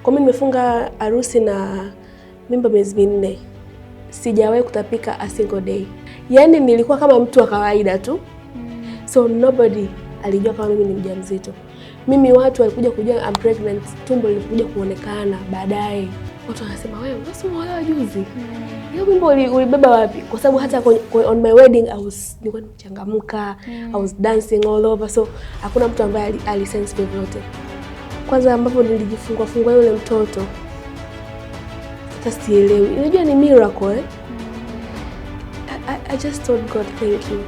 Kwa mimi nimefunga harusi na mimba miezi 4. Sijawahi kutapika a single day. Yaani nilikuwa kama mtu wa kawaida tu. So nobody alijua kama mimi ni mjamzito. Mimi watu walikuja kujua I'm pregnant, tumbo lilikuja kuonekana baadaye. Watu wanasema wewe umeolewa juzi. Hiyo mimba ulibeba wapi? Kwa sababu hata on my wedding I was nilikuwa nimechangamka, I was dancing all over. So hakuna mtu ambaye alisense vyovyote. Kwanza ambapo nilijifungua fungua yule mtoto, hata sielewi. Unajua ni miracle eh? I just told God thank you.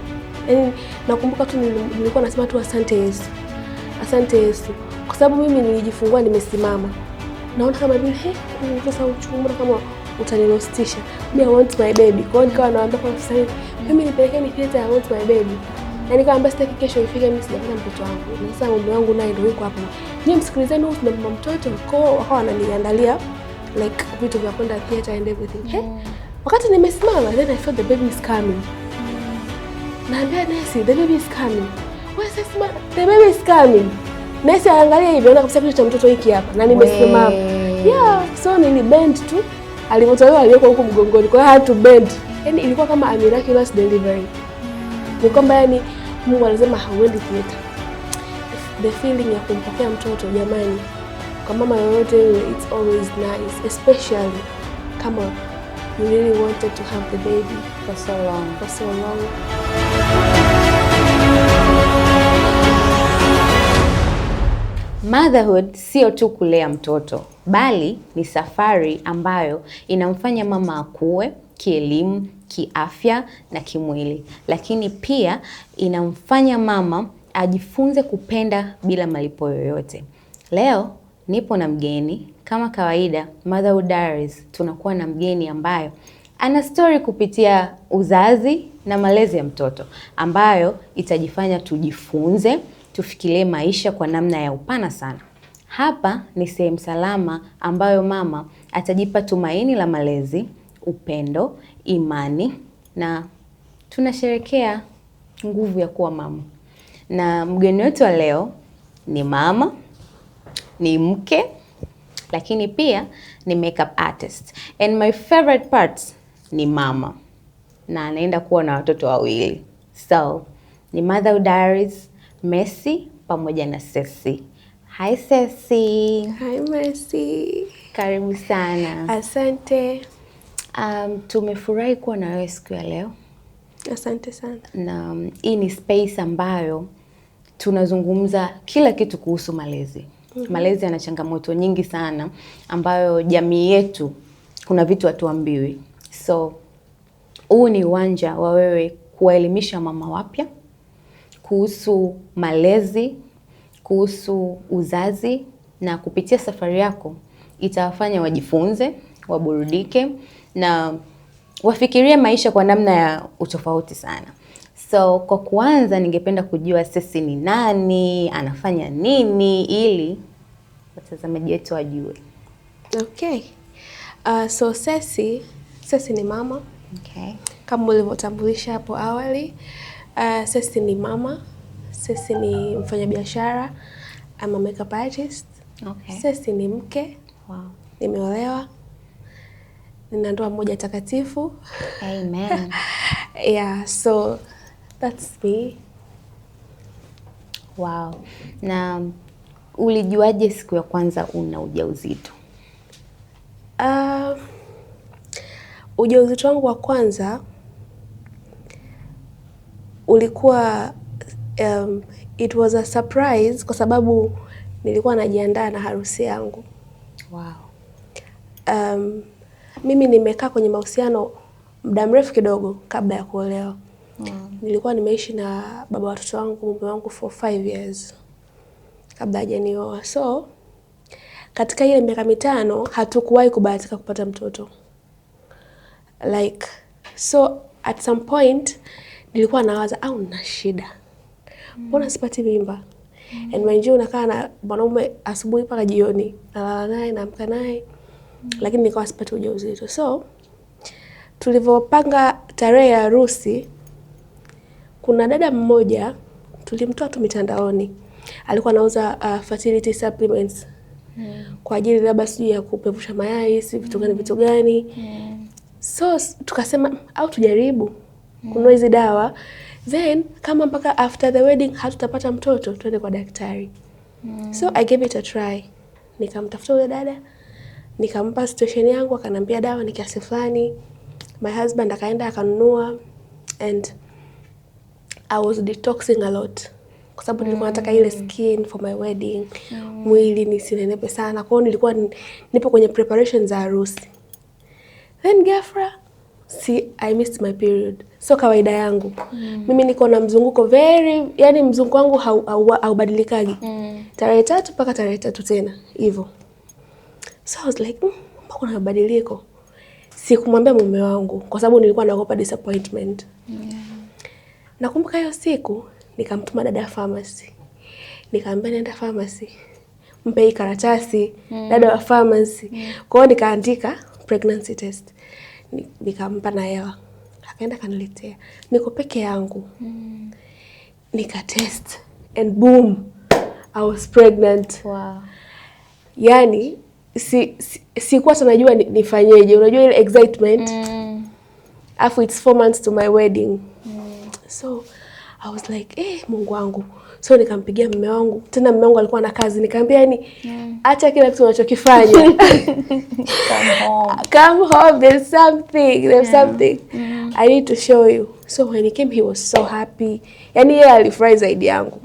Yaani nakumbuka tu nilikuwa nasema tu asante Yesu. Asante Yesu. Kwa sababu mimi nilijifungua nimesimama. Naona kama vile sasa uchungu kama utanilostisha. Me I want my baby. Kwa hiyo nikawa nawaambia kwa sasa hivi mimi nipelekeni theater, I want my baby. Na nikawaambia sitaki kesho ifike mimi sijapata mtoto wangu. Na sasa mume wangu naye ndio yuko hapo. Nyie msikilizeni huyu tuna mama mtoto. Kwa hiyo wakawa wananiandalia like vitu vya kwenda theater and everything. Wakati nimesimama then I felt the baby is coming. Naambia nesi, the baby is coming. Wewe sasa the baby is coming. Nesi aangalia hivi anaona kabisa kichwa cha mtoto hiki hapa na nimesimama. Yeah, so nilibend tu. Alipotolewa aliyoko huko mgongoni. Kwa hiyo had to bend. Yaani ilikuwa kama a miraculous delivery. Ni kwamba yani Mungu alisema hauendi theater. The feeling ya kumpokea mtoto jamani, kwa mama yoyote yule it's always nice, especially kama you really wanted to have the baby for so long. For so long. Motherhood sio tu kulea mtoto, bali ni safari ambayo inamfanya mama akue kielimu, kiafya na kimwili. Lakini pia inamfanya mama ajifunze kupenda bila malipo yoyote. Leo nipo na mgeni. Kama kawaida, Motherhood Diaries tunakuwa na mgeni ambayo ana story kupitia uzazi na malezi ya mtoto ambayo itajifanya tujifunze, tufikirie maisha kwa namna ya upana sana. Hapa ni sehemu salama ambayo mama atajipa tumaini la malezi, upendo, imani na tunasherekea nguvu ya kuwa mama. Na mgeni wetu wa leo ni mama, ni mke, lakini pia ni makeup artist. And my favorite part ni mama. Na anaenda kuwa na watoto wawili. So, ni Motherhood Diaries, Mercy pamoja na Cecy. Hi Cecy. Hi Mercy. Karibu sana. Asante. Tumefurahi kuwa na wewe siku ya leo. Asante sana. Na hii ni space ambayo tunazungumza kila kitu kuhusu malezi. Malezi yana changamoto nyingi sana ambayo jamii yetu kuna vitu hatuambiwi. So huu ni uwanja wa wewe kuwaelimisha mama wapya kuhusu malezi, kuhusu uzazi, na kupitia safari yako itawafanya wajifunze, waburudike na wafikirie maisha kwa namna ya utofauti sana. So kwa kuanza ningependa kujua Cecy ni nani, anafanya nini ili watazamaji wetu wajue. Okay. So Cecy ni mama. Okay. Kama ulivyotambulisha hapo awali, Cecy ni mama, Cecy ni mfanyabiashara, I'm a makeup artist. Okay. Cecy ni mke. Wow. Nimeolewa. Nina ndoa moja takatifu. Amen. Yeah, so that's me. Wow. Na ulijuaje siku ya kwanza una ujauzito? Ujauzito wangu wa kwanza ulikuwa it was a surprise kwa sababu nilikuwa najiandaa na harusi yangu. Wow. Mimi nimekaa kwenye mahusiano muda mrefu kidogo kabla ya kuolewa. Nilikuwa nimeishi na baba watoto wangu, mume wangu for 5 years kabla hajanioa. So katika ile miaka 5 hatukuwahi kubahatika kupata mtoto. So at some point nilikuwa nawaza au nina shida. Mbona sipati mimba? And mind you, unakaa na mwanaume asubuhi mpaka jioni, nalala naye, naamka naye. Lakini nikawa sipati ujauzito. So tulivyopanga tarehe ya harusi, kuna dada mmoja tulimtoa tu mitandaoni. Alikuwa anauza fertility supplements. kwa ajili labda sijui ya kupevusha mayai, si vitu gani vitu gani. So tukasema au tujaribu kununua hizi dawa, then kama mpaka after the wedding hatutapata mtoto, tuende kwa daktari. So I gave it a try. Nikamtafuta yule dada, nikampa situation yangu, akanambia dawa ni kiasi fulani. My husband akaenda akanunua and I was detoxing a lot kwa sababu nilikuwa nataka ile skin for my wedding, mwili nisinenepe sana. Kwa hiyo nilikuwa nipo kwenye preparation za harusi. Then ghafla si I missed my period. So kawaida yangu mimi niko na mzunguko very, yani mzunguko wangu haubadilikagi tarehe 3 mpaka tarehe 3 tena hivyo. So I was like, mbona kuna mabadiliko? Sikumwambia mume wangu kwa sababu nilikuwa naogopa disappointment. Nakumbuka hiyo siku nikamtuma dada pharmacy. Nikamwambia nenda pharmacy, mpe hii karatasi dada wa pharmacy. Kwa hiyo nikaandika pregnancy test. Nikampa na hela. Akaenda kaniletea. Niko peke yangu. Nika test and boom, I was pregnant. Yani sikuwa si najua nifanyeje. Unajua ile excitement. Afu it's 4 months to my wedding. So I was like, eh, Mungu wangu. So nikampigia mume wangu. Tena mume wangu alikuwa na kazi. Nikamwambia yani acha kila kitu unachokifanya. Come home. Come home, there's something, there's something I need to show you. So when he came he was so happy. Yani yeye alifurahi zaidi yangu.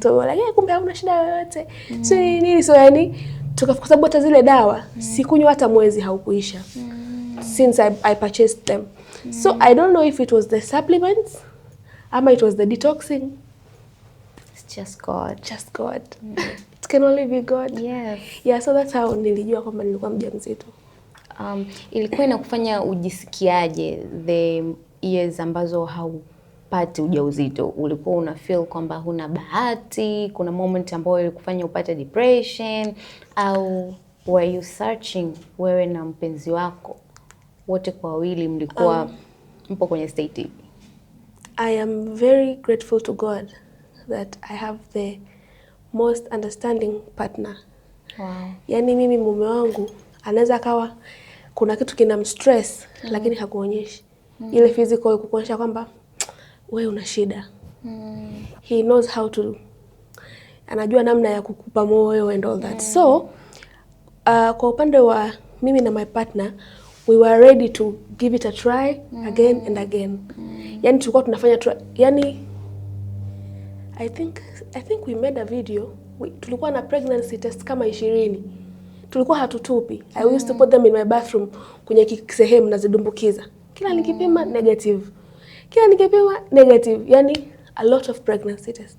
So like, eh, kumbe hamna shida yoyote. So nini nini, so yani kwa sababu hata zile dawa sikunywa hata mwezi haukuisha. Since I purchased them. So I don't know if it was the supplements ama it was the detoxing. It's just God. Just God. It can only be God. Yes. Yeah, so that's how nilijua kwamba nilikuwa mjamzito. Ilikuwa inakufanya ujisikiaje the years ambazo haupati ujauzito? Ulikuwa una feel kwamba huna bahati? Kuna moment ambayo ilikufanya upate depression au were you searching, wewe na mpenzi wako wote kwa wawili mlikuwa mpo kwenye state ipi? I am very grateful to God that I have the most understanding partner. Yaani mimi mume wangu anaweza akawa kuna kitu kinamstress lakini hakuonyeshi. Ile physical kukuonyesha kwamba wewe una shida. He knows how to, anajua namna ya kukupa moyo and all that. So kwa upande wa mimi na my partner, we were ready to give it a try again and again. Yani tulikuwa tunafanya try, yani I think we made a video. Tulikuwa na pregnancy test kama 20. Tulikuwa hatutupi. I used to put them in my bathroom kwenye sehemu nazidumbukiza. Kila nikipima negative. Kila nikipima negative. Yani a lot of pregnancy tests.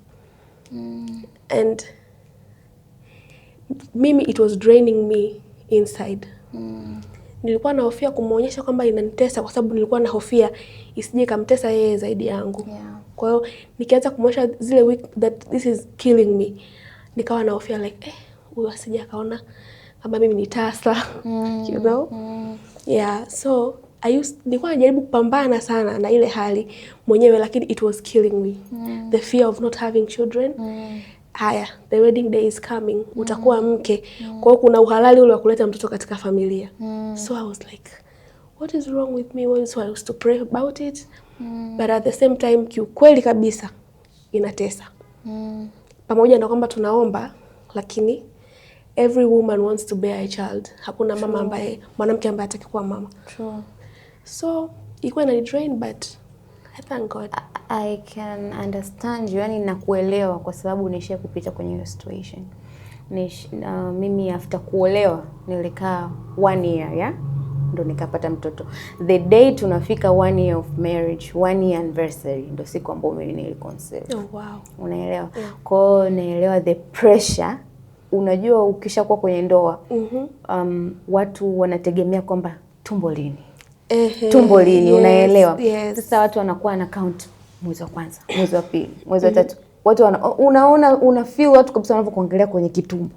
And mimi it was draining me inside. Nilikuwa nahofia kumwonyesha kwamba inanitesa kwa sababu nilikuwa nahofia isije ikamtesa yeye zaidi yangu. Kwa hiyo nikianza kumwonyesha zile week that this is killing me, nikawa nahofia like, eh, huyu asije akaona kama mimi ni tasa. Yeah, so I used, nilikuwa najaribu kupambana sana na ile hali mwenyewe lakini it was killing me. The fear of not having children. Haya, the wedding day is coming, utakuwa mke. Kwa hiyo kuna uhalali ule wa kuleta mtoto katika familia. So I was like, what is wrong with me? What is, so I used to pray about it. But at the same time, kiukweli kabisa inatesa. Pamoja na kwamba tunaomba, lakini every woman wants to bear a child. Hakuna mama ambaye, mwanamke ambaye hataki kuwa mama. True. So ilikuwa inani drain but I thank God. I can understand you, yani nakuelewa kwa sababu nishai kupita kwenye hiyo situation. Mimi after kuolewa nilikaa one year, yeah? Ndo nikapata mtoto. The day tunafika one year of marriage, one year anniversary, ndo siku ambayo mimi niliconceive. Oh, wow. Unaelewa? Kwa hiyo naelewa the pressure. Unajua ukishakuwa kwenye ndoa watu wanategemea kwamba tumbo lini, tumbo lini, unaelewa? Yes. Sasa watu wanakuwa na count mwezi wa kwanza, mwezi wa pili, mwezi wa tatu. Watu unaona una feel watu kabisa wanavyokuangalia kwenye kitumbo.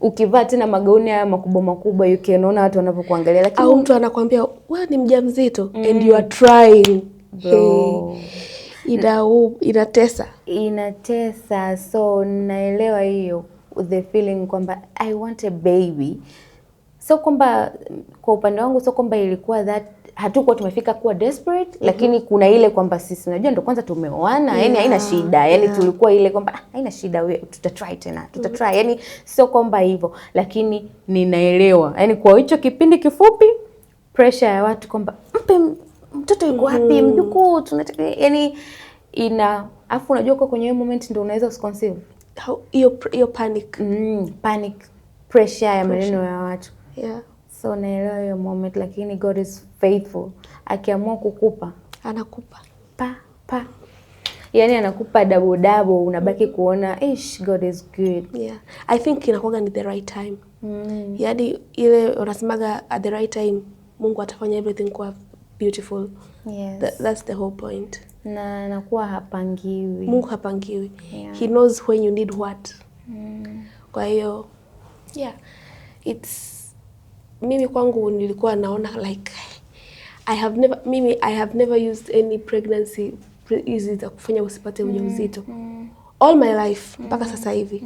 Ukivaa tena magauni haya makubwa makubwa, you can ona watu wanavyokuangalia, lakini Au mtu anakwambia wewe ni mjamzito and you are trying. Bro. Hey, inatesa. Inatesa, so naelewa hiyo. The feeling kwamba I want a baby, so kwamba kwa upande wangu sio kwamba ilikuwa that hatukuwa tumefika kuwa desperate, lakini kuna ile kwamba sisi, unajua, ndo kwanza tumeoana, yani haina shida, yani tulikuwa ile kwamba, "Ah, haina shida, tutatry tena, tutatry." Yani sio kwamba hivyo, lakini ninaelewa, yani kwa hicho kipindi kifupi pressure ya watu kwamba mpe mtoto, yuko wapi mjukuu, tunataka, yani ina, afu unajua kwa kwenye hiyo moment ndo unaweza usiconceive. Hiyo panic. Panic, pressure ya maneno ya watu. So naelewa hiyo moment, lakini God is faithful. Akiamua kukupa, Anakupa. Pa pa, yani anakupa double double, unabaki kuona, ish, God is good. Yeah, I think inakuwaga ni the right time. Yaani ile unasemaga at the right time Mungu atafanya everything kuwa beautiful. That's the whole point. Na anakuwa hapangiwi. Mungu hapangiwi. He knows when you need what. Kwa hiyo yeah, it's mimi kwangu nilikuwa naona like I have never, mimi I have never used any pregnancy hizi za kufanya usipate ujauzito all my life mpaka sasa hivi.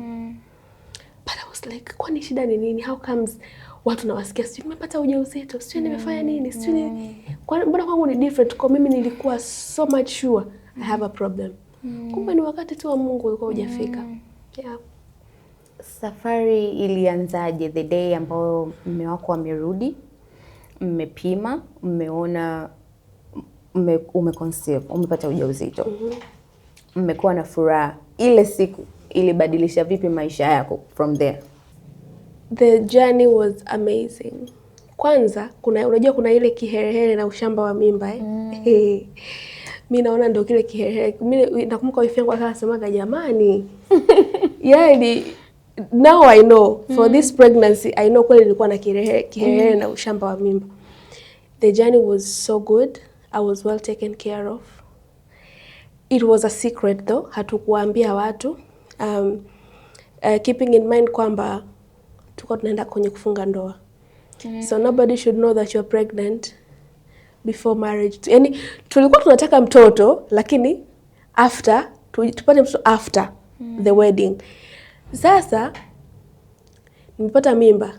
But I was like, kwani shida ni nini? How comes watu nawasikia sijui nimepata ujauzito, sijui nimefanya nini, sijui nini, mbona kwangu ni different? Kwa mimi nilikuwa so much sure I have a problem. Kumbe ni wakati tu wa Mungu ulikuwa hujafika. Yeah. Safari ilianzaje the day ambayo mme wako amerudi, mmepima, mmeona umeconceive, umepata ujauzito, mmekuwa na furaha? Ile siku ilibadilisha vipi maisha yako from there? The journey was amazing. Kwanza kuna, unajua kuna ile kiherehere na ushamba wa mimba, eh? Mi naona ndo kile kiherehere. Mi nakumbuka wifi yangu akawa anasemaga, jamani, yani now I know for this pregnancy, I know kweli nilikuwa na kiherehere, kiherehere na ushamba wa mimba. The journey was so good. I was well taken care of. It was a secret though, hatukuwaambia watu, keeping in mind kwamba tulikuwa tunaenda kwenye kufunga ndoa, so nobody should know that you're pregnant before marriage. Yani tulikuwa tunataka mtoto lakini after tupate mtoto after the wedding. Sasa nimepata mimba,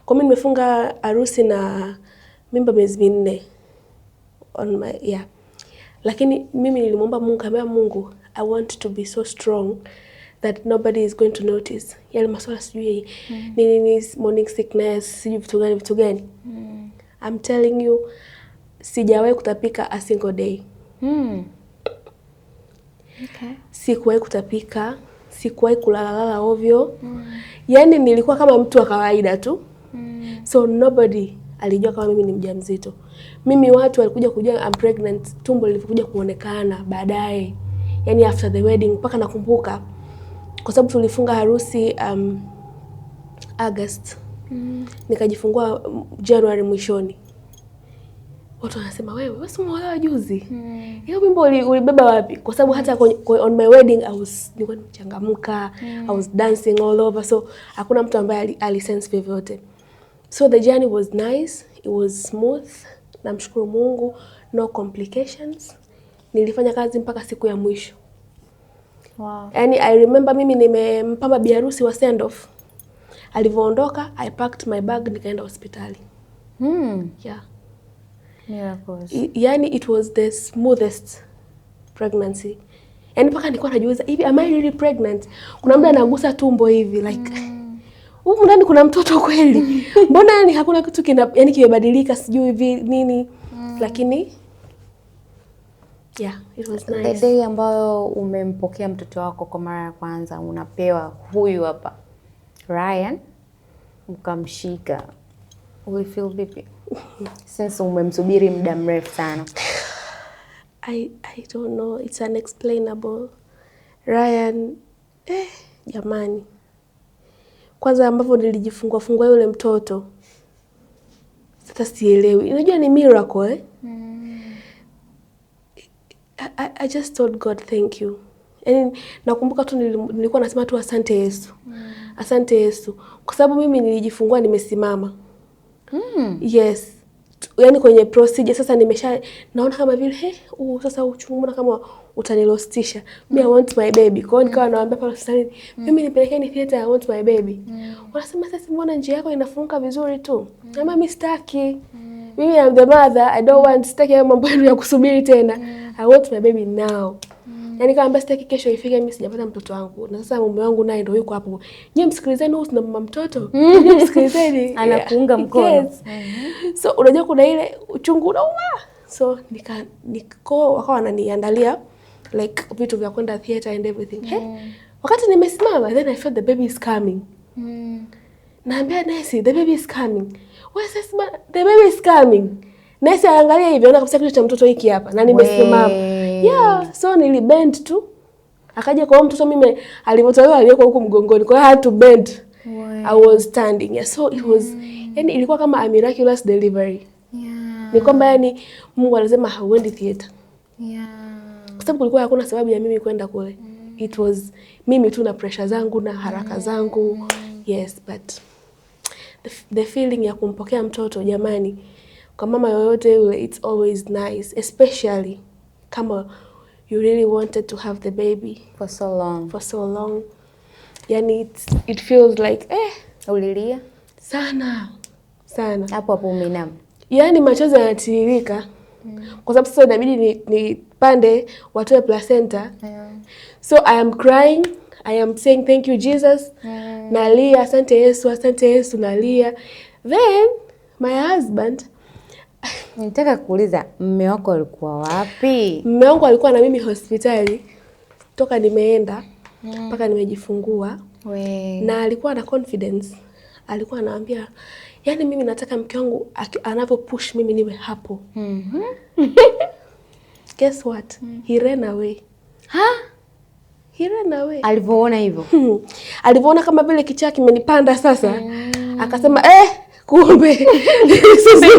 kwa mimi nimefunga harusi na mimba miezi 4 on my, yeah. Lakini mimi nilimwomba Mungu, kaambia Mungu, I want to be so strong that nobody is going to notice yale maswala sijui nini nini, morning sickness, sijui vitu gani vitu gani. I'm telling you, sijawahi kutapika a single day. Sikuwahi kutapika, sikuwahi kulalalala ovyo. Yaani nilikuwa kama mtu wa kawaida tu. So nobody alijua kama mimi ni mjamzito. Mimi watu walikuja kujua I'm pregnant tumbo lilivyokuja kuonekana baadaye, yaani after the wedding. Mpaka nakumbuka kwa sababu tulifunga harusi August, nikajifungua January mwishoni. Watu wanasema, wewe wewe si umeolewa juzi, hiyo mimba ulibeba wapi? Kwa sababu hata on my wedding I was nilikuwa nimechangamka, I was dancing all over, so hakuna mtu ambaye alisense vyovyote. So the journey was nice, it was smooth. Namshukuru Mungu, no complications. Nilifanya kazi mpaka siku ya mwisho. Yaani I remember mimi nimempamba biharusi wa send off. Alivyoondoka, I packed my bag nikaenda hospitali. Yeah. Miracles. Yaani it was the smoothest pregnancy. Yaani mpaka nilikuwa najiuliza hivi, am I really pregnant? Kuna muda anagusa tumbo hivi like, humu ndani kuna mtoto kweli? Mbona yani hakuna kitu kina, yani kimebadilika, sijui hivi nini. Lakini yeah, it was The nice. day ambayo umempokea mtoto wako kwa mara ya kwanza, unapewa huyu hapa Ryan, ukamshika, ulifeel vipi? Since umemsubiri muda mrefu sana. I don't know, it's unexplainable. Ryan, eh, jamani. Kwanza ambavyo nilijifungua fungua yule mtoto. Sasa sielewi. Unajua ni miracle, eh? I just told God thank you. Yaani nakumbuka tu nilikuwa nasema tu asante Yesu. Asante Yesu. Kwa sababu mimi nilijifungua nimesimama. Yes. Yani kwenye procedure sasa nimesha naona kama vile sasa uchungu mbona kama utanilostisha. Me, I want my baby. Kwa hiyo nikawa nawaambia pale hospitalini, mimi nipelekeni theater, I want my baby. Wanasema, sasa mbona njia yako inafunguka vizuri tu? Ama mimi sitaki. Mimi, I'm the mother, I don't want, sitaki hayo mambo yenu ya kusubiri tena. I want my baby now. Yaani kama sitaki kesho ifike mimi sijapata mtoto wangu. Na sasa mume wangu naye ndio yuko hapo. Nyie msikilizeni, huyu na mama mtoto. Nyie msikilizeni. Anakuunga mkono. Yes. So unajua kuna ile uchungu unauma. So niko wakawa wananiandalia like vitu vya kwenda theater and everything. Hey, wakati nimesimama, then I felt the baby is coming. Naambia nesi, the baby is coming. Wewe sasa, the baby is coming. Nesi aangalia hivi, anaona kabisa kichwa cha mtoto hiki hapa na nimesimama. We. Yeah, so nilibend tu. Akaja kwa huyo mtoto, mimi alivyotolewa aliwekwa huku mgongoni. Kwa hiyo I had to bend. I was standing. Yeah, so it was, yani ilikuwa kama a miraculous delivery. Ni kwamba yani Mungu alisema hauendi theater. Kwa sababu kulikuwa hakuna sababu ya mimi kwenda kule. It was mimi tu na pressure zangu na haraka zangu. Yes, but the feeling ya kumpokea mtoto, jamani, kwa mama yoyote yule, it's always nice, especially kama you really wanted to have the baby For so long. For so long. Yani it feels like Ulilia? Sana sana. Hapo hapo umeinama. Yaani machozi yanatiririka kwa sababu sasa inabidi nipande watoe placenta. So I am crying, I am saying thank you Jesus. Nalia, asante Yesu, asante Yesu, nalia. Then my husband Nitaka kuuliza, mme wako alikuwa wapi? Mume wangu alikuwa na mimi hospitali toka nimeenda mpaka nimejifungua. We. Na alikuwa na confidence, alikuwa anaambia, yani mimi nataka mke wangu anavyo push mimi niwe hapo. Guess what? He ran away. Ha? He ran away. Alivyoona hivyo. Alivyoona kama vile kichaa kimenipanda sasa, akasema, kumbe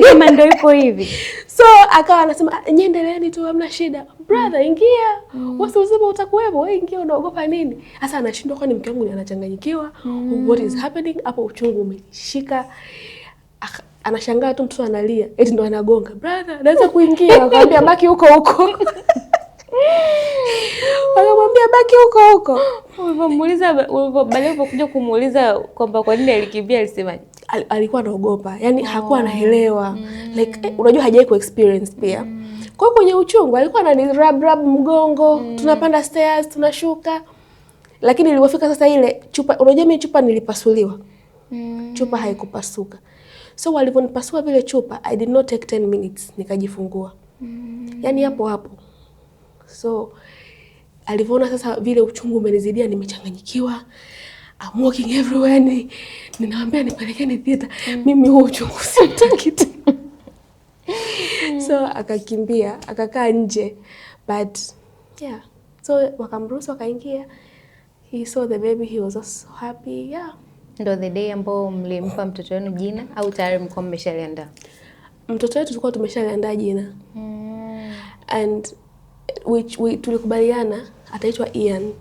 Kama ndio ipo hivi. So akawa anasema, "Ah, nyie endeleeni tu, hamna shida. Brother, ingia. Wewe ulisema utakuwepo, wewe ingia, unaogopa nini?" Sasa anashindwa, kwani mke wangu ni anachanganyikiwa? What is happening? Hapo uchungu umenishika. Anashangaa tu mtoto analia, eti ndo anagonga. Brother, naweza kuingia? Akamwambia baki huko huko. Akamwambia baki huko huko. Ulivyomuuliza, baadaye ulipokuja kumuuliza kwamba kwa nini alikimbia, alisemaje? Alikuwa anaogopa, yani hakuwa anaelewa, like unajua hajai ku experience pia. Kwa hiyo kwenye uchungu alikuwa anani rub rub mgongo, tunapanda stairs, tunashuka, lakini ilipofika sasa ile chupa, unajua mimi chupa nilipasuliwa, chupa haikupasuka, so walivyonipasua vile chupa, I did not take 10 minutes nikajifungua, yani hapo hapo. So alivyoona sasa vile uchungu umenizidia, nimechanganyikiwa, I'm walking everywhere, ninawaambia nipelekeni theater, mimi huo uchungu siutaki tena. So akakimbia, akakaa nje, but yeah, so wakamruhusu akaingia. He saw the baby, he was also happy, yeah. Ndo the day ambao mlimpa mtoto wenu jina au tayari mlikuwa mmeshaliandaa? Mtoto wetu tulikuwa tumeshaliandaa jina and which we tulikubaliana ataitwa Ian.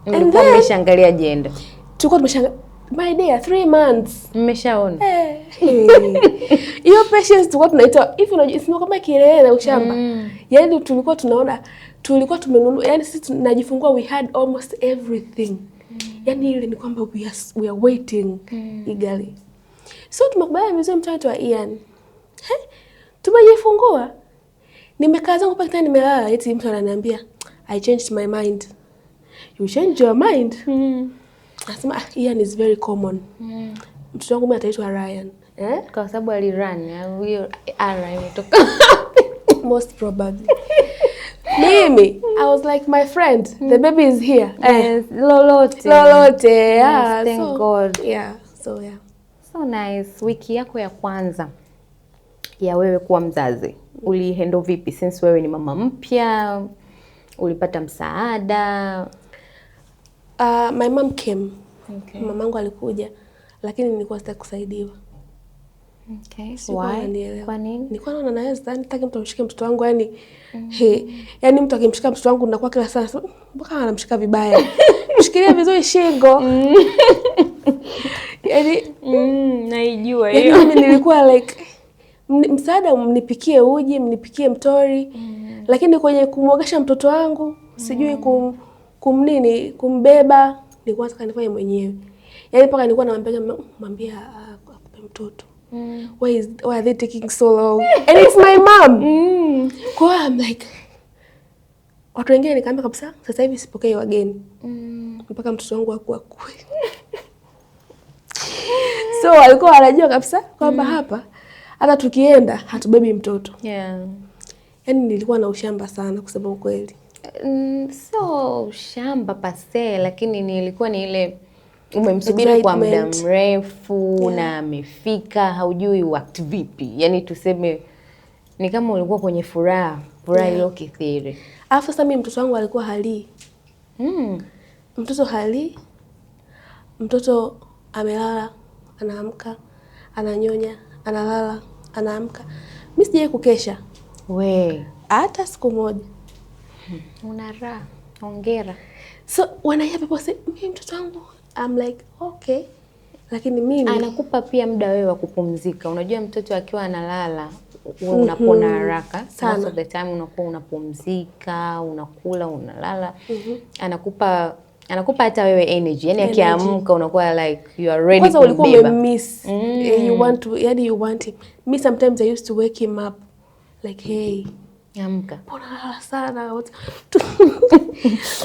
Mlikuwa mmeshaangalia jenda? Tulikuwa tumesha, my dear, 3 months. Mmeshaona. Eh, hiyo patience tulikuwa tunaita hivi, unajua sio kama kilele na ushamba. Yaani tulikuwa tunaona, tulikuwa tumenunua, yani sisi tunajifungua, we had almost everything. Yaani ile ni kwamba we are waiting eagerly. So tumekubaliana vizuri mtoto wetu wa Ian. He? Tumejifungua. Nimekaa zangu pale kitandani nimelala, eti mtu ananiambia, "I changed my mind." You changed your mind? Anasema, "Ah, Ian is very common. Mtoto wangu mimi ataitwa Ryan." Eh? Kwa sababu alirun au hiyo R imetoka? Most probably. Mimi, I was like, my friend, the baby is here. Eh, Yes, lolote. Lolote, yeah. Yes, thank So, God. yeah, so yeah. So nice. Wiki yako ya kwanza ya wewe kuwa mzazi ulihandle vipi, since wewe ni mama mpya? Ulipata msaada? My mom came. Okay. Mamangu alikuja, lakini nilikuwa sitaki kusaidiwa. Sikuwa Why? ananielewa. Kwa nini? Nilikuwa naona naweza, yani sitaki mtu amshike mtoto wangu, yani he, yani mtu akimshika mtoto wangu nakuwa kila saa nasema, mbona anamshika vibaya? Mshikilie vizuri shingo. Yani Naijua yani mimi nilikuwa like, Msaada mnipikie uji, mnipikie mtori, lakini kwenye kumwogesha mtoto wangu, sijui kumnini, kumbeba, nilikuwa nataka nifanye mwenyewe. Yaani mpaka nilikuwa namwambia, mwambia akupe mtoto. Why are they taking so long? And it's my mom. Kwa hiyo I'm like, watu wengine nikaambia kabisa, sasa hivi sipokei wageni mpaka mtoto wangu akue akue. So walikuwa wanajua kabisa kwamba hapa hata tukienda hatubebi mtoto. Yaani nilikuwa na ushamba sana kusema ukweli. So ushamba per se, lakini nilikuwa ni ile umemsubiri kwa muda Excitement. mrefu na amefika, haujui uact vipi. Yaani tuseme ni kama ulikuwa kwenye furaha, furaha iliyokithiri. Alafu sasa mimi mtoto wangu alikuwa halii. Mtoto halii, mtoto amelala, anaamka, ananyonya, analala, anaamka. Mi sijawahi kukesha We, hata siku moja. Una raha. Hongera. So when I hear people say, mimi mtoto wangu, I'm like, okay. Lakini mimi Anakupa pia muda wewe wa kupumzika. Unajua mtoto akiwa analala wewe unapona haraka. Sana. Most of the time unakuwa unapumzika, unakula, unalala. Anakupa hata wewe energy. Yaani Energy. akiamka unakuwa like you are ready Kwanza ulikuwa kumbeba. umemiss. Eh, you want to, yani you want him. Me sometimes I used to wake him up like, hey, Amka. mbona nalala sana?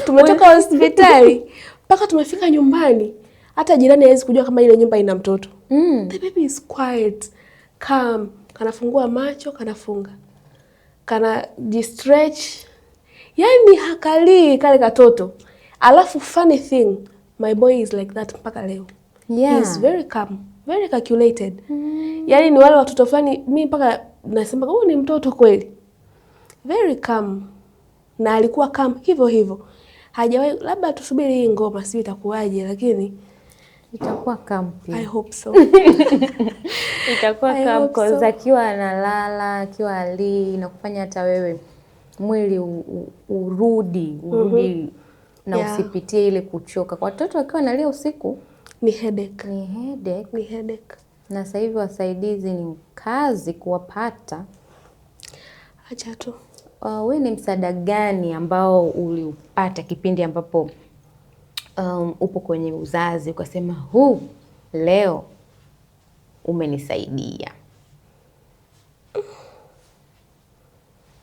Tumetoka hospitali mpaka tumefika nyumbani, hata jirani hawezi kujua kama ile nyumba ina mtoto. The baby is quiet, calm, kanafungua macho, kanafunga, kana jistretch, yani hakalii kale katoto. Alafu funny thing, my boy is like that mpaka leo. He is very calm, very calculated. Yani ni wale watoto fulani, mi mpaka nasema huyu ni mtoto kweli. Very calm. Na alikuwa calm hivyo hivyo. Hajawahi, labda tusubiri hii ngoma sijui itakuwaje, lakini Itakuwa calm pia. I hope so. Itakuwa I calm hope cause so. akiwa analala, akiwa alii na kufanya hata wewe mwili urudi na usipitie ile kuchoka. Kwa watoto wakiwa wanalia usiku Ni headache. Ni headache. Ni headache. Na sasa hivi wasaidizi ni kazi kuwapata. Acha tu. We ni msaada gani ambao uliupata kipindi ambapo upo kwenye uzazi ukasema huu leo umenisaidia?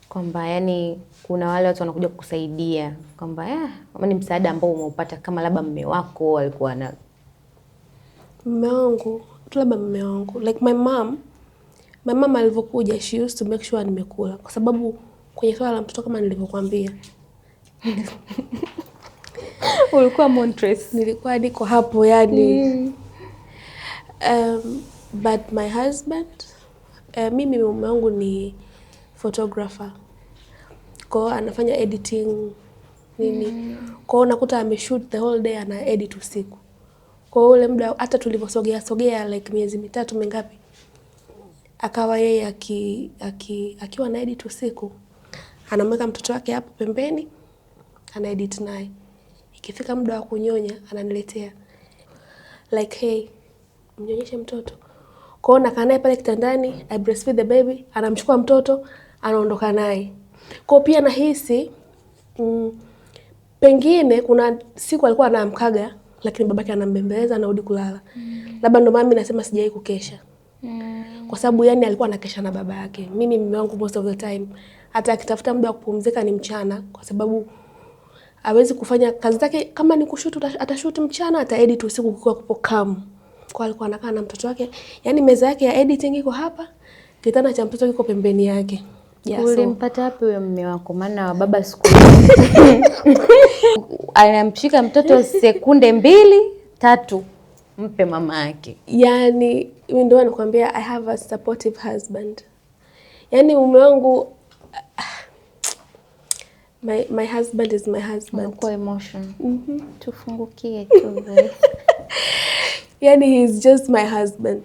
Kwamba yani kuna wale watu wanakuja kukusaidia kwamba ni msaada ambao umeupata kama labda mume wako alikuwa na Mume wangu, tu labda mume wangu. Like my mom, my mom alivyokuja, she used to make sure nimekula, kwa sababu kwenye swala la mtoto kama nilivyokuambia, ulikuwa Montres. Nilikuwa niko hapo yani. But my husband, mimi mume wangu ni photographer. Kwa hiyo anafanya editing nini. Kwa hiyo unakuta ameshoot the whole day, ana edit usiku. Kwa hiyo ule muda hata tulivyosogea sogea like miezi mitatu mingapi, akawa yeye akiwa ana edit usiku, anamweka mtoto wake hapo pembeni, ana edit naye. Ikifika muda wa kunyonya ananiletea. Like, hey, mnyonyeshe mtoto. Kwa hiyo nakaa naye pale kitandani, I breastfeed the baby, anamchukua mtoto, anaondoka naye. Kwa hiyo pia nahisi pengine kuna siku alikuwa anaamkaga lakini babake anambembeleza anarudi kulala. Labda ndio maana mimi nasema sijawahi kukesha. Kwa sababu yani alikuwa anakesha na baba yake. Mimi mume wangu most of the time hata akitafuta muda wa kupumzika ni mchana, kwa sababu hawezi kufanya kazi zake. Kama ni kushoot atashoot mchana, ata edit usiku kukiwa kupo calm. Kwa alikuwa anakaa na mtoto wake, yani meza yake ya editing iko hapa, kitanda cha mtoto kiko pembeni yake. Yeah, so Ulimpata wapi huyo mume wako? Maana baba siku anamshika mtoto sekunde 2 3, mpe mama yake. Yani mimi ndio nakwambia I have a supportive husband. Yani mume wangu, my husband is my husband. Unakuwa emotion. Tufungukie tu. Yani he is just my husband.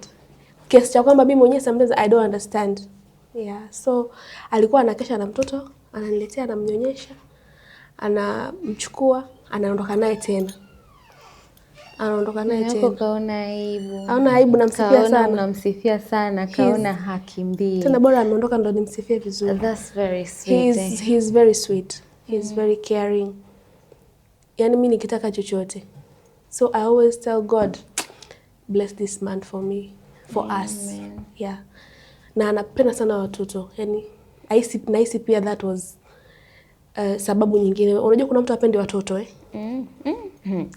Kiasi cha kwamba mimi mwenyewe sometimes I don't understand. Yeah, so alikuwa anakesha na mtoto, ananiletea, anamnyonyesha, anamchukua, anaondoka naye tena. Anaondoka naye Yako tena. kaona aibu. Haona aibu, namsifia Kaona sana. unamsifia sana, kaona hakimbii. Tena bora ameondoka ndo nimsifie vizuri. That's very sweet. He's, he's very sweet. He's very caring. Yani mi nikitaka chochote. So I always tell God, bless this man for me, for us. Yeah. Na anapenda sana watoto. Yani nahisi pia that was sababu nyingine. Unajua kuna mtu apendi watoto, eh?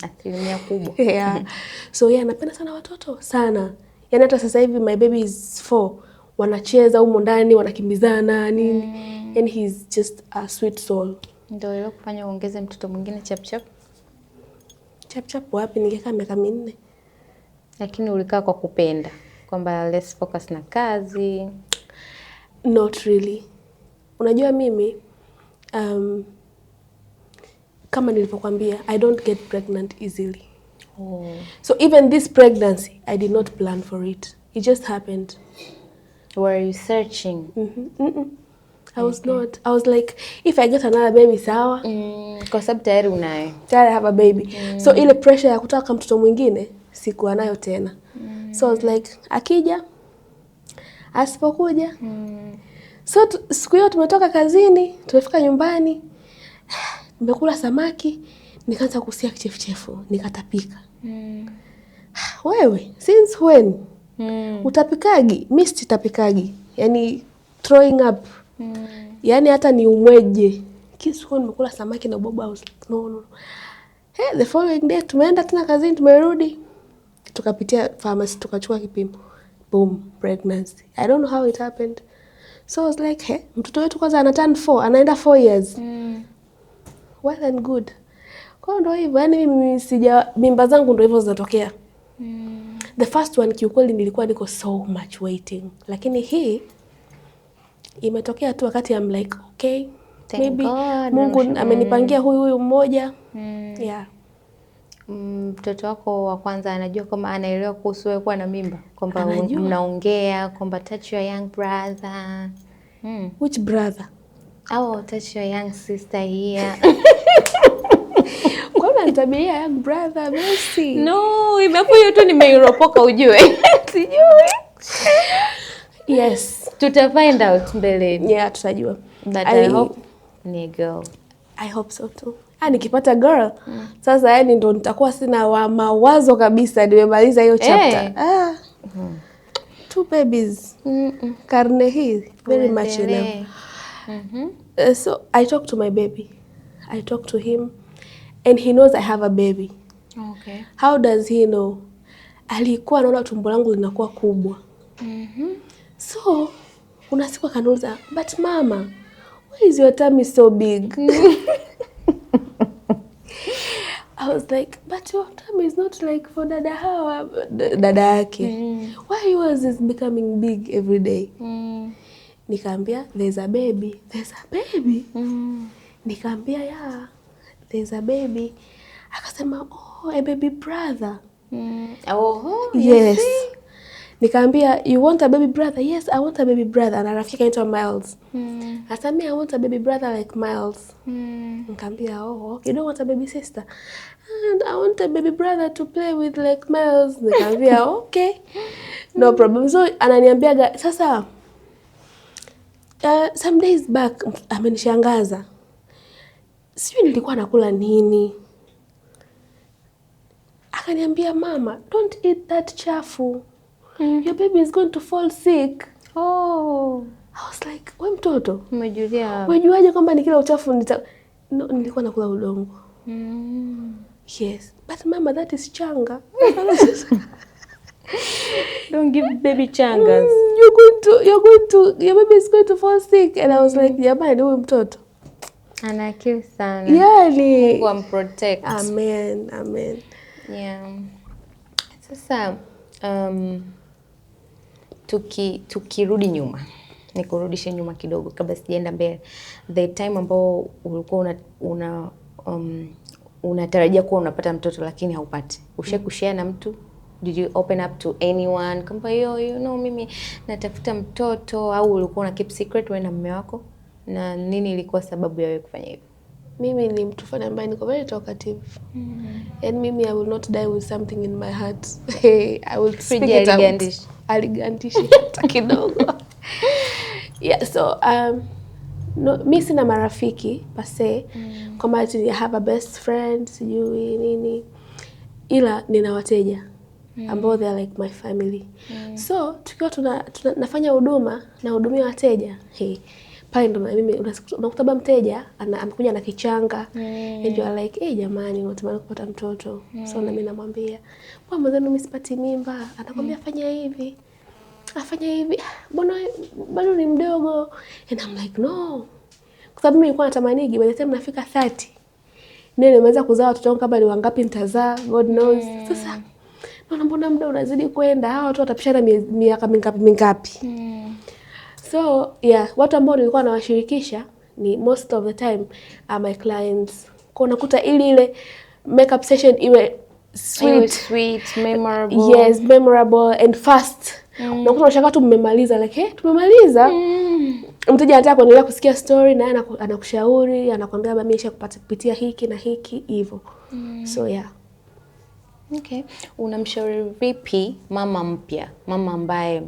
Asilimia kubwa. Yeah. So yeah, anapenda sana watoto sana. Yani hata sasa hivi my baby is 4, wanacheza humo ndani, wanakimbizana nini. Yani he's just a sweet soul. Ndio ile kufanya uongeze mtoto mwingine chap chap. Chap chap wapi, ningekaa miaka 4. Lakini ulikaa kwa kupenda kwamba let's focus na kazi. Not really. Unajua mimi kama nilivyokuambia, I don't get pregnant easily. Oh. So even this pregnancy, I did not plan for it. It just happened. Were you searching? Mm -mm. I was not. I was like, if I get another baby, sawa. Kwa sababu tayari unaye. Tayari I have a baby. So ile pressure ya kutaka mtoto mwingine sikuwa nayo tena. So I was like, akija, asipokuja. So siku hiyo tumetoka kazini, tumefika nyumbani, nimekula samaki, nikaanza kusikia kichefuchefu, nikatapika. Wewe, since when? Utapikagi? Mi sitapikagi. Yani throwing up. Yani hata ni umweje. Siku nimekula samaki na ubwabwa, I was like, no, no, no. Hey, the following day tumeenda tena kazini, tumerudi, tukapitia pharmacy, tukachukua kipimo. Boom, pregnancy. I don't know how it happened. So I was like, hey, mtoto wetu kwanza ana turn 4, anaenda 4 years. Well and good. Kwa hiyo ndo hivyo, yani mimi sija, mimba zangu ndo hivyo zinatokea. The first one kiukweli nilikuwa niko so much waiting. Lakini hii imetokea tu wakati I'm like, okay, Thank maybe God. Mungu amenipangia huyu huyu mmoja. Yeah. Mtoto wako wa kwanza anajua kama anaelewa kuhusu wewe kuwa na mimba, kwamba Anajua. mnaongea kwamba touch your young brother. Which brother? Au touch your young sister here. Kwa nini unanitabiria young brother Messi? No, imepo hiyo tu nimeiropoka ujue. Sijui. Yes. Tuta find out mbeleni. Yeah, tutajua. But I hope ni girl. I hope so too. Ah, nikipata girl sasa, yani ndo nitakuwa sina wa mawazo kabisa, nimemaliza hiyo chapter. Eh. Ah. Two babies. Karne hii very much enough. Uendelee. So I talk to my baby. I talk to him and he knows I have a baby. How does he know? Alikuwa anaona tumbo langu linakuwa kubwa. So kuna siku akaniuliza, but mama, why is your tummy so big? I was like, but your tummy is not like for dada Hawa, dada yake. Why yours is becoming big every day? Nikaambia, there's a baby. There's a baby? Nikaambia, yeah, there's a baby. Akasema, oh, a baby brother. Oh, you Yes. see? Nikaambia, you want a baby brother? Yes, I want a baby brother. Na rafiki anaitwa Miles. Akasema, I want a baby brother like Miles. Nikaambia, oh, okay, you don't want a baby sister? And I want a baby brother to play with like Miles. Nikaambia, okay. No problem. So ananiambiaga sasa, some days back amenishangaza. Sijui nilikuwa nakula nini. Akaniambia, mama, don't eat that chafu. Your baby is going to fall sick. Oh, I was like, we mtoto, umejulia. umejuaje kwamba nikila uchafu nita... No, nilikuwa nakula udongo. Yes. But mama, that is changa. Don't give baby changas. You're going to, your baby is going to fall sick. And I was like, jamani, huyu mtoto. Ana akili sana. Yani. Mungu amprotect. Amen, amen. Yeah. Sasa tukirudi nyuma, nikurudishe nyuma kidogo kabla sijaenda mbele. The time ambao ulikuwa unatarajia kuwa unapata mtoto lakini haupati. Ushawahi kushare na mtu? Did you open up to anyone? Kwamba yo, mimi natafuta mtoto, au ulikuwa una keep secret wewe na mume wako? Na nini ilikuwa sababu ya wewe kufanya hivyo? Mimi ni mtu fulani ambaye niko very talkative. Yani mimi I will not die with something in my heart. I will speak Friji it out. haligandishi. Haligandishi hata kidogo. Yeah, so no, mi sina marafiki per se kwamba ati I have a best friend sijui nini, ila nina wateja ambao they are like my family. So tukiwa tuna nafanya huduma, nahudumia wateja, hey, pale ndo na mimi unakuta labda mteja amekuja na kichanga and you are like, hey, jamani, unatamani kupata mtoto. So na mimi namwambia, bwana mwenzenu, mimi sipati mimba. Anakwambia fanya hivi, afanya hivi, mbona bado ni mdogo? And I'm like, no, kwa sababu mimi nilikuwa natamanigi by the time nafika 30 ndio nimeweza kuzaa watoto wangu, kama ni wangapi nitazaa, God knows. Sasa naona mbona muda unazidi kwenda, hawa watu watapishana miaka mingapi mingapi. So yeah, watu ambao nilikuwa nawashirikisha ni most of the time are my clients. Kwa unakuta ili ile makeup session iwe sweet, Iwe sweet, memorable. Yes, memorable and fast. Unakuta unashangaa tu mmemaliza, like, hey, tumemaliza. Mteja anataka kuendelea kusikia story na yeye anakushauri, anakwambia labda mimi kupata kupitia hiki na hiki hivyo. So yeah. Okay. Unamshauri vipi mama mpya, mama ambaye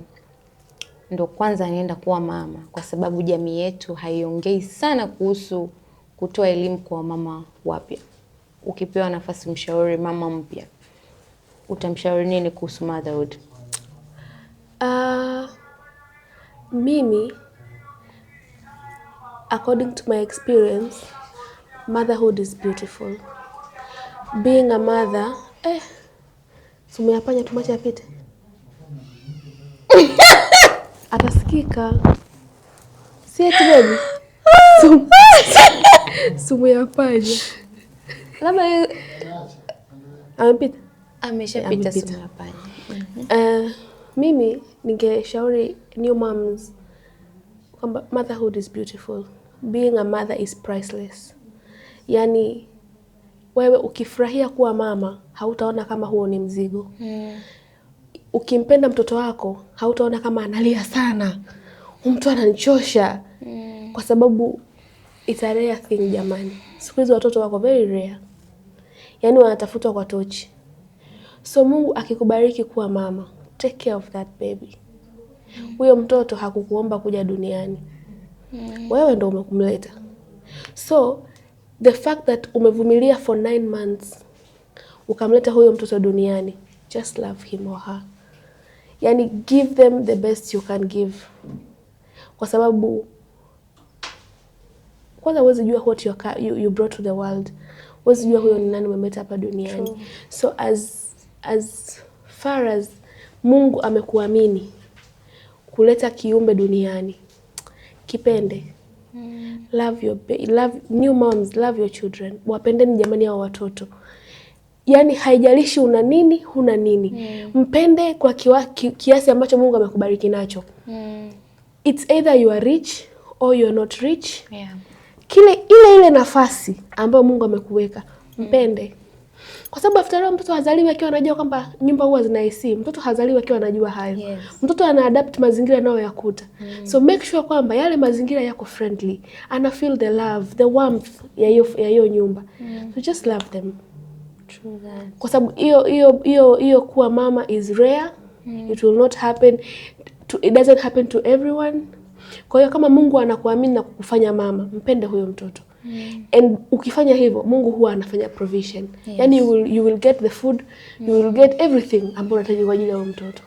ndo kwanza anaenda kuwa mama, kwa sababu jamii yetu haiongei sana kuhusu kutoa elimu kwa mama wapya? Ukipewa nafasi mshauri mama mpya, utamshauri nini kuhusu motherhood? Mimi according to my experience, motherhood is beautiful. Being a mother, eh, sumu ya panya tumwache apite. Atasikika. Si eti baby. Sumu ya panya. Labda Amepita. Ameshapita Amepita. sumu ya panya. Mimi ningeshauri new moms kwamba motherhood is beautiful. Being a mother is priceless. Yaani wewe ukifurahia kuwa mama hautaona kama huo ni mzigo. Ukimpenda mtoto wako hautaona kama analia sana, huyu mtu ananichosha, kwa sababu it's a rare thing jamani. Siku hizi watoto wako very rare, yaani wanatafutwa kwa tochi. So Mungu akikubariki kuwa mama, take care of that baby. Huyo mtoto hakukuomba kuja duniani, wewe ndo umekumleta. So the fact that umevumilia for 9 months ukamleta huyo mtoto duniani, just love him or her. Yani give them the best you can give, kwa sababu kwanza huwezi jua what you brought to the world. Huwezi jua huyo ni nani umemleta hapa duniani. So as far as Mungu amekuamini kuleta kiumbe duniani, kipende. Love new moms, love your children. Wapendeni jamani hao watoto. Yaani haijalishi una nini, huna nini. Mpende kwa kiasi ambacho Mungu amekubariki nacho. It's either you are rich or you are not rich. Kile ile ile nafasi ambayo Mungu amekuweka, mpende. Kwa sababu after all mtoto hazaliwi akiwa anajua kwamba nyumba huwa zina AC. Mtoto hazaliwi akiwa anajua hayo. Mtoto ana adapt mazingira anayoyakuta. So make sure kwamba yale mazingira yako friendly. Ana feel the love, the warmth ya hiyo nyumba. So just love them. True that. Kwa sababu hiyo kuwa mama is rare. It will not happen to, it doesn't happen to everyone. Kwa hiyo kama Mungu anakuamini na kukufanya mama, mpende huyo mtoto. And ukifanya hivyo Mungu huwa anafanya provision. Yani you will get the food, you will get everything ambayo unahitaji kwa ajili ya huyo mtoto.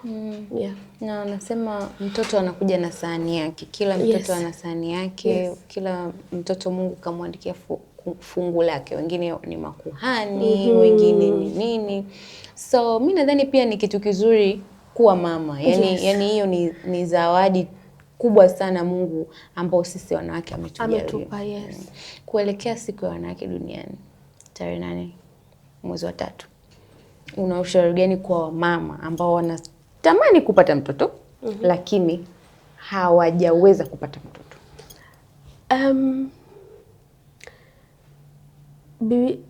Yeah. Na wanasema mtoto anakuja na sahani yake. Kila mtoto ana sahani yake. Kila mtoto Mungu kamwandikia fungu lake. Wengine ni makuhani, wengine ni nini. So mi nadhani pia ni kitu kizuri kuwa mama. Yani, yani hiyo ni zawadi kubwa sana Mungu ambao sisi wanawake ametujalia. Ametupa, yes. Kuelekea siku ya wanawake duniani tarehe 8 mwezi wa tatu, una ushauri gani kwa wamama ambao wanatamani kupata mtoto lakini hawajaweza kupata mtoto?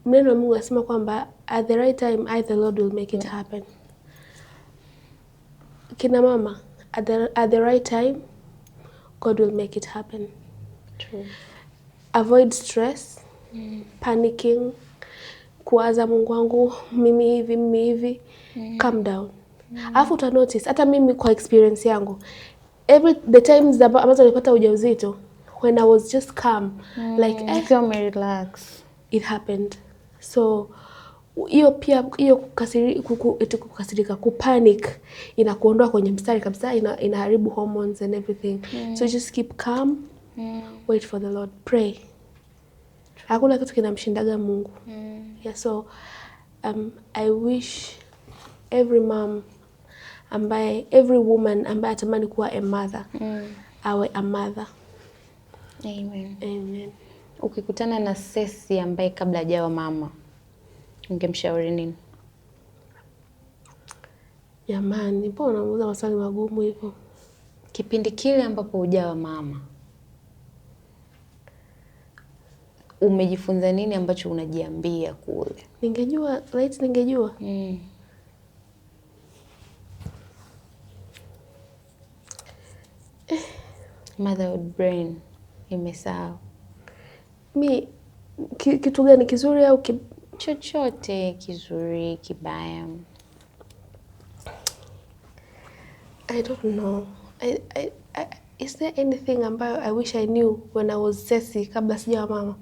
Neno la Mungu anasema kwamba at the right time I the Lord will make it happen. Kina mama, at the right time God will make it happen. True. Avoid stress. Panicking, kuwaza Mungu wangu mimi hivi, mimi hivi. Calm down. Alafu uta notice hata mimi kwa experience yangu, every the times ambazo nilipata ujauzito, when I was just calm, like Ukiwa umerelax. It happened. So hiyo pia, hiyo eti kukasirika, kupanic inakuondoa kwenye mstari kabisa, inaharibu hormones and everything. So just keep calm, wait for the Lord, pray. Hakuna kitu kinamshindaga Mungu. Yeah, so I wish every mom ambaye, every woman ambaye atamani kuwa a mother, awe a mother. Amen. Amen. Ukikutana na Cecy ambaye kabla hajawa mama, ungemshauri nini? Jamani, mbona unauliza maswali magumu hivyo? Kipindi kile ambapo hujawa mama, umejifunza nini ambacho unajiambia kule? Ningejua, right, ningejua. Motherhood brain imesahau. Mi kitu gani kizuri au Chochote kizuri, kibaya. I don't know. Is there anything ambayo I wish I knew when I was Cecy kabla sijawa mama?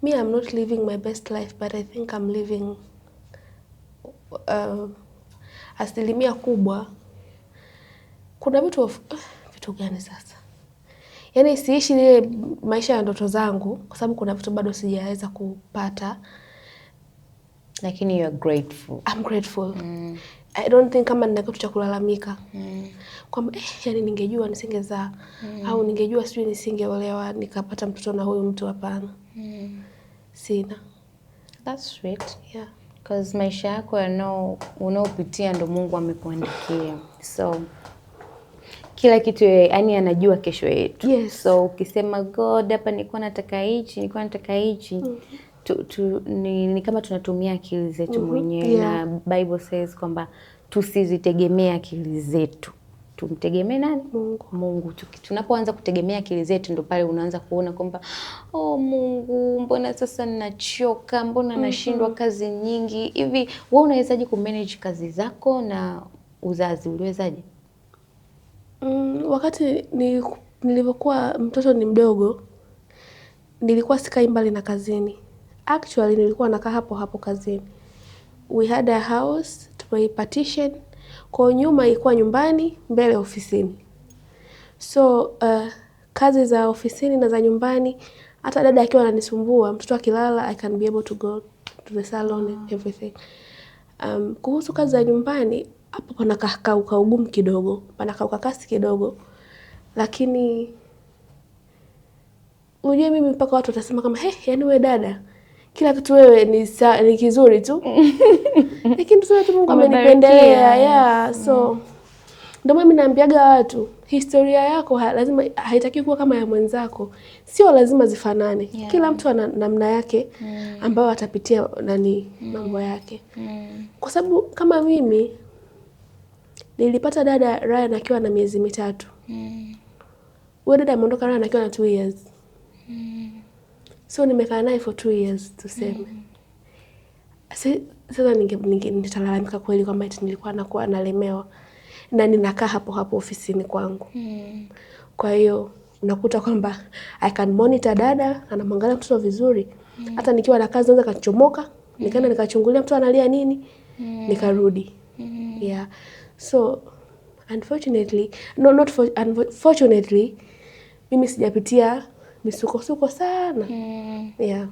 Me, I'm not living my best life, but I think I'm living asilimia kubwa. Kuna vitu vitu gani sasa? Yaani siishi ile maisha ya ndoto zangu kwa sababu kuna vitu bado sijaweza kupata. Lakini you are grateful. I'm grateful. I don't think kama nina kitu cha kulalamika. Kwamba yani ningejua nisingezaa au ningejua sijui nisingeolewa nikapata mtoto na huyu mtu, hapana. Sina. That's sweet. Yeah. 'Cause maisha yako unaopitia ndo Mungu amekuandikia. So kila kitu yani anajua kesho yetu. So ukisema God, hapa nilikuwa nataka hichi, nilikuwa nataka hichi. Ni kama tunatumia akili zetu mwenyewe. Na Bible says kwamba tusizitegemee akili zetu. Tumtegemee nani? Mungu. Mungu. Tunapoanza kutegemea akili zetu ndo pale unaanza kuona kwamba oh Mungu, mbona sasa ninachoka, mbona nashindwa kazi nyingi. Hivi wewe unawezaje kumanage kazi zako na uzazi, uliwezaje? Wakati nilivyokuwa mtoto ni mdogo, nilikuwa sikai mbali na kazini. Actually nilikuwa nakaa hapo hapo kazini. We had a house, tumeipartition. Kwa nyuma ilikuwa nyumbani, mbele ofisini. So kazi za ofisini na za nyumbani, hata dada akiwa ananisumbua, mtoto akilala, I can be able to go to the salon and everything. Kuhusu kazi za nyumbani, hapo pana kaugumu kidogo, pana kaukakasi kidogo. Lakini unajua mimi mpaka watu watasema kama, he, yani wewe dada, kila kitu wewe ni kizuri tu. Lakini tuseme tu Mungu amenipendelea. Yeah, so ndio maana mimi naambiaga watu, historia yako lazima haitakiwi kuwa kama ya mwenzako. Sio lazima zifanane. Kila mtu ana namna yake ambayo atapitia mambo yake. Kwa sababu kama mimi nilipata dada Ryan akiwa na miezi 3. Huyo dada ameondoka Ryan akiwa na 2 years. So nimekaa naye for 2 years tuseme. Sasa nitalalamika kweli kwamba eti nilikuwa nakuwa nalemewa na ninakaa hapo hapo ofisini kwangu. Kwa hiyo unakuta kwamba I can monitor dada, anamwangalia mtoto vizuri. Hata nikiwa na kazi naweza kachomoka, nikaenda nikachungulia mtoto analia nini, nikarudi. Yeah. So unfortunately, no, not for, unfortunately mimi sijapitia misukosuko sana. Yeah.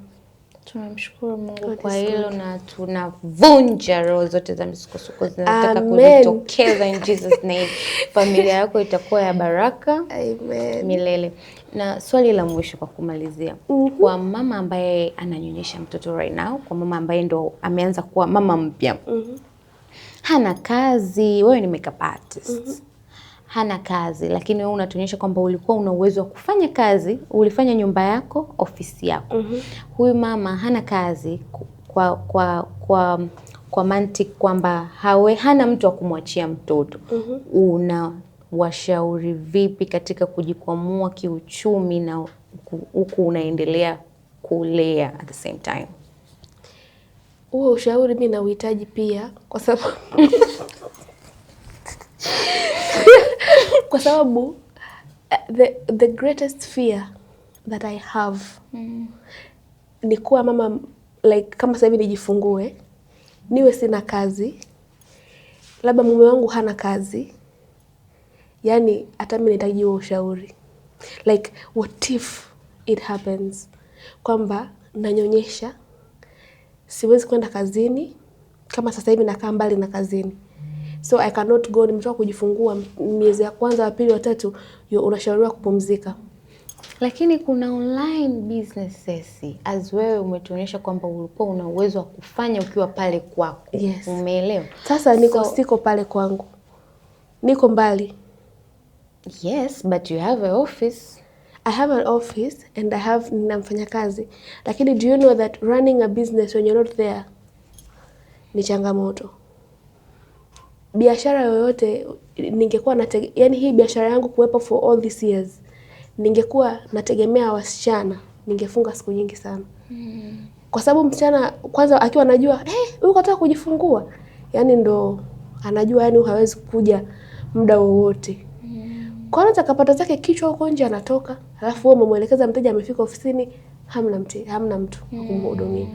Tunamshukuru Mungu God kwa is hilo good. na tunavunja roho zote za misukosuko zinataka Amen. kujitokeza in Jesus name. Familia yako itakuwa ya baraka. Amen. Milele. Na swali la mwisho kwa kumalizia. Kwa mama ambaye ananyonyesha mtoto right now, kwa mama ambaye ndo ameanza kuwa mama mpya. Hana kazi, wewe ni makeup artist. Hana kazi, lakini wewe unatuonyesha kwamba ulikuwa una uwezo wa kufanya kazi, ulifanya nyumba yako, ofisi yako. Huyu mama hana kazi kwa mantiki kwamba hana mtu wa kumwachia mtoto. Unawashauri vipi katika kujikwamua kiuchumi na huku unaendelea kulea at the same time? Huo ushauri mi nauhitaji pia kwa sababu the greatest fear that I have ni kuwa mama, like kama sasa hivi nijifungue niwe sina kazi, labda mume wangu hana kazi, yani hata mi nahitaji huo ushauri, like what if it happens kwamba nanyonyesha, siwezi kwenda kazini, kama sasa hivi nakaa mbali na kazini, so I cannot go. Nimetoka kujifungua, miezi ya kwanza, wa pili, wa tatu, unashauriwa kupumzika. Lakini kuna online businesses, as wewe umetuonyesha kwamba ulikuwa una uwezo wa kufanya ukiwa pale kwako. Yes. Umeelewa? Sasa niko siko pale kwangu, niko mbali. Yes, but you have a office. I have an office and I have, nina mfanyakazi, lakini do you know that running a business when you're not there ni changamoto. Biashara yoyote ningekuwa yani hii biashara yangu kuwepo for all these years, ningekuwa nategemea wasichana, ningefunga siku nyingi sana, kwa sababu msichana kwanza akiwa anajua huyu kataka kujifungua, yani ndo anajua yani huyu hawezi kuja muda wowote, kwanza kapata zake kichwa huko nje anatoka, alafu wewe umemwelekeza mteja amefika ofisini, hamna mtu wa kumhudumia.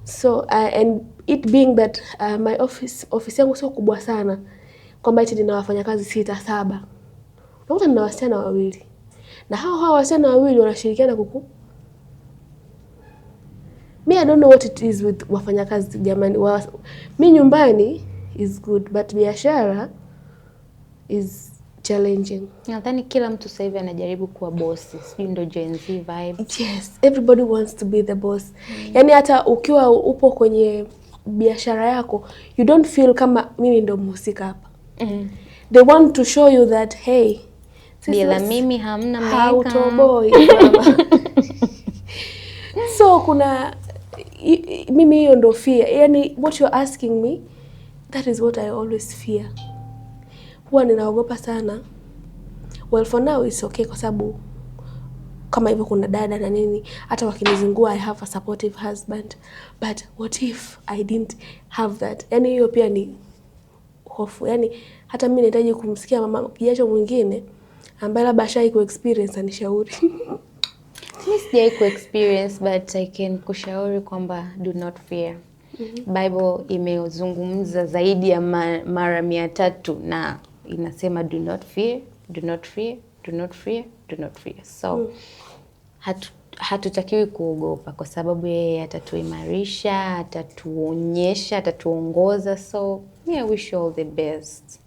So and it being that my office, ofisi yangu sio kubwa sana kwamba eti nina wafanyakazi sita saba, unakuta nina wasichana wawili na hao hao wasichana wawili wanashirikiana kuku mi I don't know what it is with wafanyakazi jamani. Mi nyumbani is good but biashara is challenging. Nadhani kila mtu sasa hivi anajaribu kuwa bosi, sijui ndo Gen Z vibe. Yes, everybody wants to be the boss. Yaani hata ukiwa upo kwenye biashara yako, you don't feel kama mimi ndo mhusika hapa. They want to show you that hey, sisi Bila mimi hamna makeup. Hautoboi mama. So kuna mimi hiyo ndo fear. Yani what you're asking me, that is what I always fear. Huwa ninaogopa sana. Well, for now it's okay kwa sababu kama hivyo kuna dada na nini, hata wakinizingua I have a supportive husband, but what if I didn't have that? Yani hiyo pia ni hofu. Yani hata mimi nahitaji kumsikia mama kijacho mwingine ambaye labda ashai ku experience anishauri. Mi sijai ku experience but I can kushauri kwamba do not fear. Bible imezungumza zaidi ya mara 300 na inasema do not fear, do not fear, do not fear, do not fear. So hatutakiwi kuogopa kwa sababu yeye atatuimarisha, atatuonyesha, atatuongoza. So me, I wish you all the best.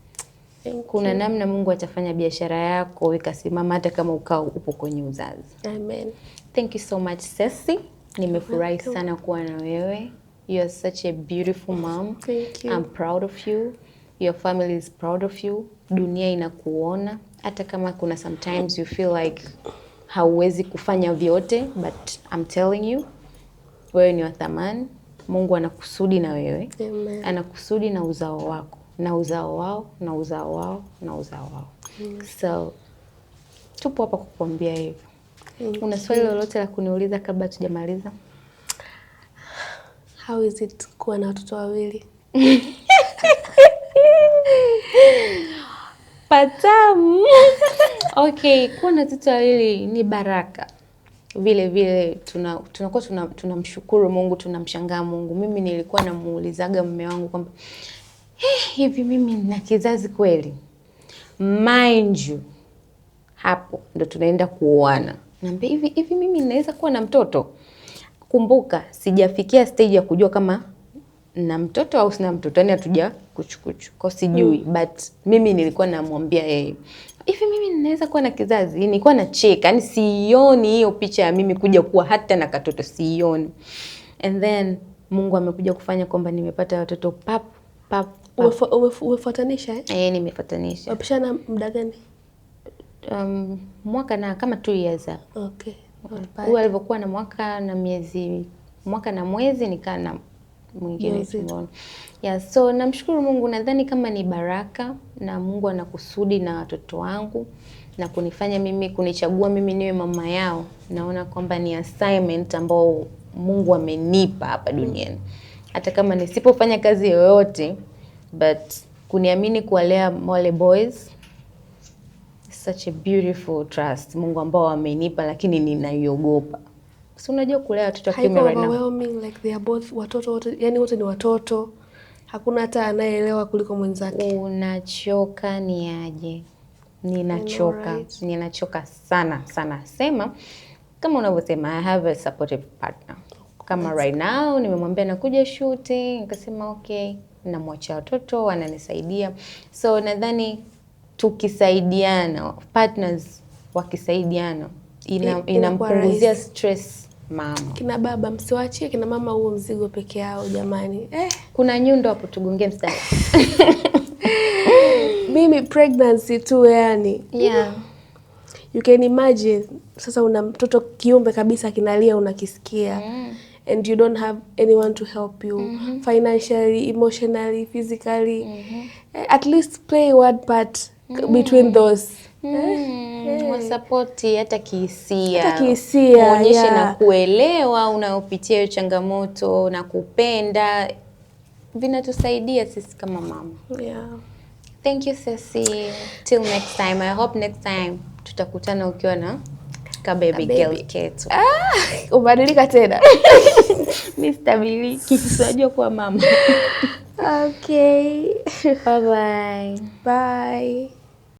Thank Kuna you. Namna Mungu atafanya biashara yako ikasimama hata kama ukawa upo kwenye uzazi. Amen. Thank you so much, Ceci. Nimefurahi Welcome. Sana kuwa na wewe. You are such a beautiful mom. Thank you. I'm proud of you. Your family is proud of you. Dunia inakuona. Hata kama kuna sometimes you feel like hauwezi kufanya vyote, but I'm telling you, wewe ni wa thamani. Mungu anakusudi na wewe. Amen. Anakusudi na uzao wako, na uzao wao, na uzao wao, na uzao wao. So tupo hapa kukuambia hivyo. Thank Una swali lolote la kuniuliza kabla tujamaliza? How is it kuwa na watoto wawili? Patamu. Okay, kuwa na watoto wawili ni baraka. Vile vile tunakuwa tunamshukuru Mungu, tunamshangaa Mungu. Mimi nilikuwa namuulizaga mume wangu kwamba hivi mimi nina kizazi kweli? Mind you, hapo ndo tunaenda kuoana. Naambia hivi hivi mimi ninaweza kuwa na mtoto? Kumbuka sijafikia stage ya kujua kama na mtoto au sina mtoto, yani hatuja kuchukuchu kwa sijui, but mimi nilikuwa namwambia yeye hivi mimi ninaweza kuwa na kizazi? Nilikuwa nacheka, yani sioni hiyo picha ya mimi kuja kuwa hata na katoto, sioni. And then Mungu amekuja kufanya kwamba nimepata watoto pap pap pap. Umefuatanisha eh? Eh, nimefuatanisha. Wapishana muda gani? Mwaka na kama 2 years hapo. Okay. Not bad. Huyu alivyokuwa na mwaka na miezi, mwaka na mwezi, nikaa na mwingine Mjamzito. tumboni. Yeah, so namshukuru Mungu, nadhani kama ni baraka na Mungu ana kusudi na watoto wangu na kunifanya mimi, kunichagua mimi niwe mama yao. Naona kwamba ni assignment ambao Mungu amenipa hapa duniani, hata kama nisipofanya kazi yoyote, but kuniamini kuwalea wale boys, such a beautiful trust Mungu ambao amenipa, lakini ninaiogopa. Si unajua kulea watoto wa kiume Haiko right now. overwhelming, like they are both watoto wote, yani wote ni watoto, hakuna hata anayeelewa kuliko mwenzake? Unachoka ni aje? Ninachoka, right? ninachoka sana sana. Sema kama unavyosema, I have a supportive partner. Kama right now nimemwambia nakuja shooting, akasema okay, namwachia watoto, wananisaidia. So nadhani tukisaidiana, partners wakisaidiana, Inakuwa inampunguzia rahisi. Stress mama. Kina baba, msiwaachie kina mama huo mzigo peke yao jamani, eh. Kuna nyundo hapo, tugonge mstari. Mimi pregnancy tu yani, you can imagine sasa una mtoto kiumbe kabisa kinalia, unakisikia, and you don't have anyone to help you financially, emotionally, physically. Eh, at least play one part between those. Wasapoti hata kihisia, Hata kihisia, muonyeshe na kuelewa unayopitia hiyo changamoto na kupenda, vinatusaidia sisi kama mama. Thank you, Ceci. Till next time. I hope next time tutakutana ukiwa na ka baby Ka girl baby. ketu. Ah, ubadilika tena. Mi stabiliki, unajua kuwa mama. Okay. Bye bye. Bye.